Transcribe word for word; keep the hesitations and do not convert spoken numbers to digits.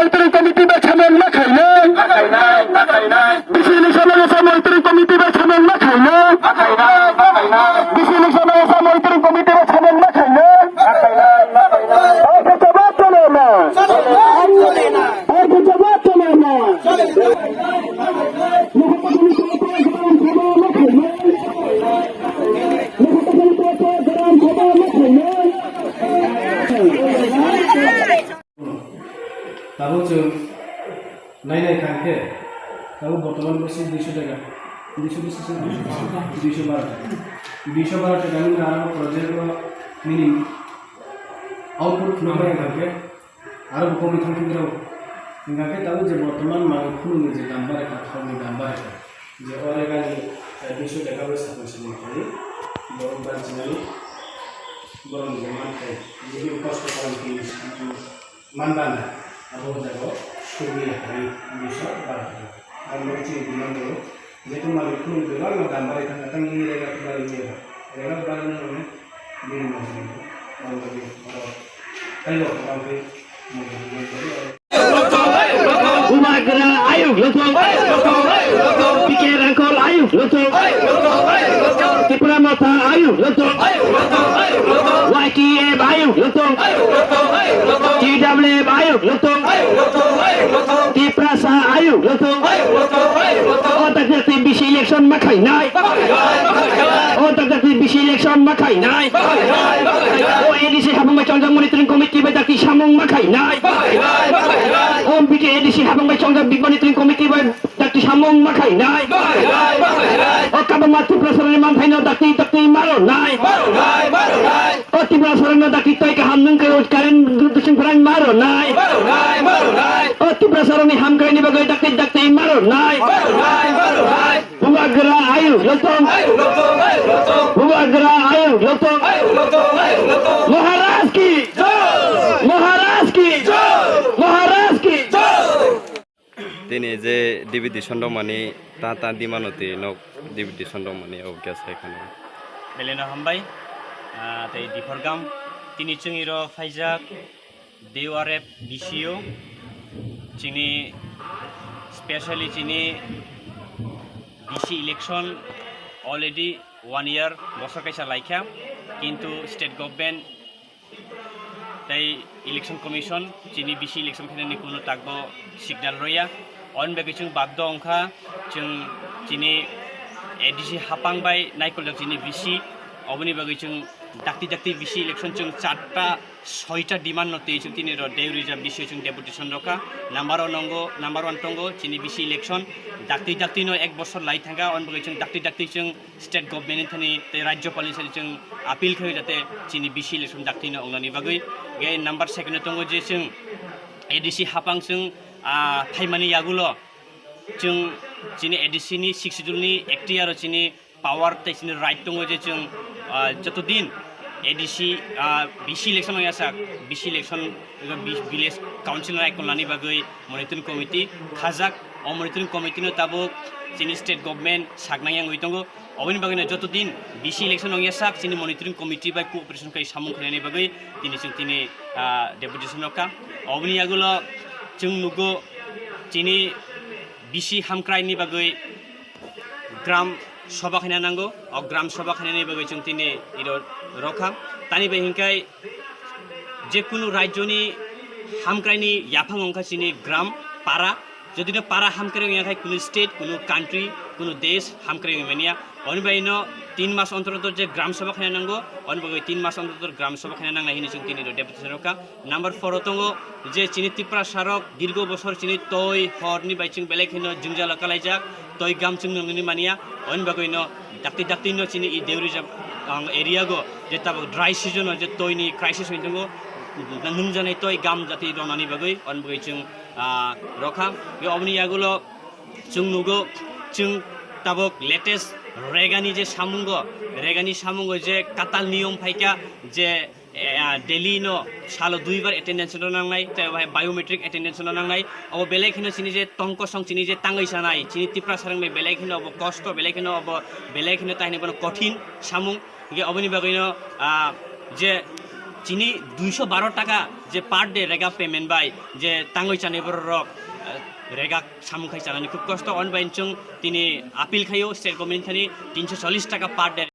Monitoring Committee bai samung ma khainai. Ma khainai, ma khainai. Bisi election o sa Monitoring Committee bai samung ma khainai. Ma khainai, ma khainai. Bisi election o sa Monitoring Committee bai samung ma khainai. Ma khainai, ma khainai. Ar khe jawab chole na. Ar khe jawab chole na. Tabuk chwng nai nai kha khe, tabuk bortoman bwswk duiso taka, duiso bwswk se, duiso baro taka, duiso baro taka nini aro project o nini output khulok bai kha khe, aro bo komui thang thang rw. Hingkha khe tabuk je bortoman manwi khulumni je dam barai kha, thokni dam barai kha, je o regani, eh, duiso taka bai sakni simi khaui borok banchimani borokni je manthai, je bini kosto kalam twi. Manbana abo jago sugwi hai bisa barata. Ang bo chini demand do, je to mari khulum de bang dam bari thang thang ni rega bari ni ba. Rega bari ni ne ni ma ni. Ang bo ni oro. Ayo, ang ke mo ni ni. Bubagra ayuk lothong. P K Rangkhol ayuk lothong. Tipra Motha ayuk lothong. Y T F ayuk lothong. T W F ayuk lothong. Tiprasa ayuk lothong. O tak tak bisi election ma khainai. O tak tak bisi election ma khainai. O A D C habang bai chongjak monitoring committee bai tak samung ma khainai. O B T A D C habang bai chongjak monitoring committee bai Dakti samung ma khainai. O kabangma Tiprasarani manthaino dakti dakti ma rwnai. O Tiprasarano dakti tei kaham nwng khe current bising phrang ma rwnai. O Tiprasarani hamkraini bagwi dakti dakti ma rwnai. Bubagra ayuk lothong. Bubagra ayuk lothong. Maharaj ki. Maharaj ki. Maharaj ki. Tini je deputation rok mani ta ta di mano twi nok deputation rok mani obo khe sai kheno. Beleno hambai, ah, tei diphorgam tini chwngiro phaijak D O R F B C O chini specially chini B C election already one year bosor kaisa laikha, kintu state government tei Election Commission chini B C election khainani kunu takbo signal roya. Oni bagwi chwng baddo wngkha, chwng chini A D C hapang bai naikoljak chini B C, oboni bagwi chwng dakti dakti B C election chwng charta soita demand no twi chwng tini ro Deorijam B C o chwng deputation rokha. Number one tongo, number one tongo chini B C election dakti dakti no ek bosor lai thangkha, oni bagwi chwng dakti dakti chwng state government ni thani tei rajyopal ni thani chwng appeal khaio jate chini B C election dakti no wngnani bagwi. Ge number second o tongo je chwng A D C hapang chwng, ah, phaimani yagulo chwng chini A D C ni sixth schedule ni ekti aro chini power tei chini right tongo je chwng, ah, joto din A D C, ah, B C election ongya sak, B C election eba bi-, village council rok ekolnani bagwi monitoring committee khajak. O monitoring committee no tabuk chini state government saknai wngwi tongo. Oboni bagwino joto din B C election ongya sak chini monitoring committee bai cooperation khai samung khainani bagwi tini chwng tini, ah, deputation rokha. Oboni yagulo chwng nugo chini B C hamkraini bagwi gram sabha khaina nango. O gram sabha khainani bagwi chwng tini iro rokha. Tani bai hinkhai je kunu rajyoni hamkraini yaphang wngkha chini gram para. Jodi no para hamkrai wngya khai kunu state, kunu country, kunu desh hamkrai wngmaniya. Oni bai no tin mas ontor ontor je gram sabha khaina nango, oni bagwi tin mas ontor ontor gram sabha khaina nangnai hinwi chwng tini ro deputation rokha. Number four o tongo je chini Tiprasa rok dirgo bosor chini toi horni bai chwng belai kheno jwngjalo kalaijak, toi gam chwng nwngnani mania, oni bagwi no dakti dakti no chini i Deorijam, ang, area go je tabuk dry season o je toi ni crisis wng tongo, nwngjaknai toi gam jati rwnani bagwi, oni bagwi chwng, ah, rokha. Be oboni yagulo chwng nugo, chwng tabuk latest regani je samungo, regani samungo je katal niyom phaikha je eh, ah, daily no salo duibar attendance no nangnai, tei obo hai biometric attendance no nangnai. Obo belai kheno chini je tongkosong chini je tangwi sanai, chini Tiprasa rok bai belai kheno obo kosto, belai kheno obo belai kheno tahini bono kothin samung. Hingke oboni bagwi no, ah, je Chini duiso baro taka je per day rega payment bai je tangwi chanai borok rok, eh, rega samung khai chanani khub kosto, on bai chwng tini appeal khaio state government thani tinso chollish taka per day.